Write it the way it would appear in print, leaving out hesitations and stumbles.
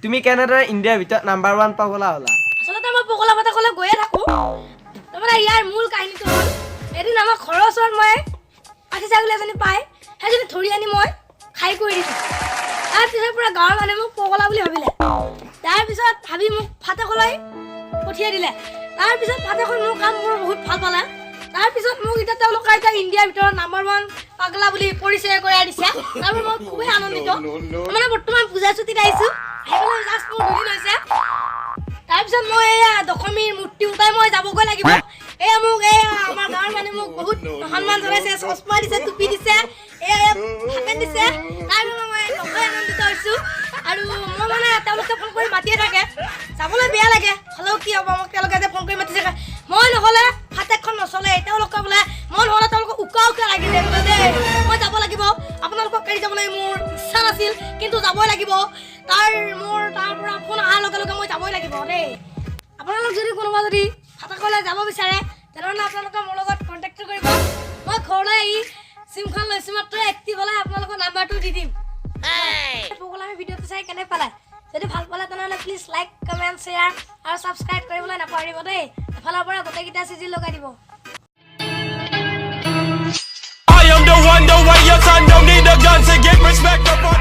তুমি কেনেদৰে ইণ্ডিয়াৰ ভিতৰত নাম্বাৰ ওৱান পগলা হ'লা? আচলতে মই পগলা ফাটাকলৈ গৈয়ে থাকোঁ। তাৰমানে ইয়াৰ মূল কাহিনীটো হ'ল, এদিন আমাৰ ঘৰৰ ওচৰত মই পাঠি ছাগলী এজনী পাই সেইজনী ধৰি আনি মই খাই কৰি দিছোঁ। তাৰপিছৰ পৰা গাঁৱৰ মানুহে মোক পগলা বুলি ভাবিলে। তাৰপিছত ভাবি মোক ফাটেকলৈ পঠিয়াই দিলে। তাৰপিছত ফাটেকত মোৰ কামবোৰ বহুত ভাল পালে। তাৰপিছত মোক এতিয়া তেওঁলোকে এতিয়া ইণ্ডিয়াৰ ভিতৰত নাম্বাৰ ওৱান পাগলা বুলি পৰিচয় কৰাই দিছে। তাৰপৰা মই খুবেই আনন্দিত। মানে বৰ্তমান পূজা ছুটীত আহিছোঁ। আহি পেলাই জাষ্ট মোৰ 2 দিন হৈছে। তাৰপিছত মই এয়া দশমীৰ মূৰ্তি উঠাই মই যাবগৈ লাগিব। এয়া মোক, এয়া আমাৰ গাঁৱৰ মানুহে মোক বহুত সন্মান জনাইছে। চশমা দিছে, টুপি দিছে, এয়া হাফ পেণ্ট দিছে। তাৰ বাবে মই নথৈ আনন্দিত হৈছোঁ। আৰু মই মানে তেওঁলোকে ফোন কৰি মাতিয়ে থাকে, যাবলৈ বেয়া লাগে। হ'লেও কি হ'ব, মোক তেওঁলোকে যে ফোন কৰি মাতিছে, মই নহ'লে ফাটেকখন নচলে। তেওঁলোকে বোলে মই নহ'লে তেওঁলোকক উকা উকা লাগি যায় বোলে দেই। মই যাব লাগিব। আপোনালোকক এৰি যাবলৈ মোৰ ইচ্ছা নাছিল, কিন্তু যাবই লাগিব। তাৰ মোৰ তাৰ পৰা ফোন অহাৰ লগে লগে মই যাবই লাগিব দেই। আপোনালোক যদি কোনোবা যদি ফাটাকলৈ যাব বিচাৰে, তেনেহ'লে আপোনালোকে মোৰ লগত কণ্টেক্টটো কৰিব। মই ঘৰলৈ আহি চিমখন লৈছোঁ মাত্ৰ, এক্টিভ হ'লে আপোনালোকৰ নাম্বাৰটো দি দিম। পগলামি ভিডিঅ'টো চাই কেনে পালে? যদি ভাল পালে, তেনেহ'লে প্লিজ লাইক, কমেণ্ট, শ্বেয়াৰ আৰু ছাবস্ক্ৰাইব কৰিবলৈ নাপাহৰিব দেই। এফালৰ পৰা গোটেইকেইটা চিজিল লগাই দিব। I am the one, the way your son don't need a gun to get respect up on.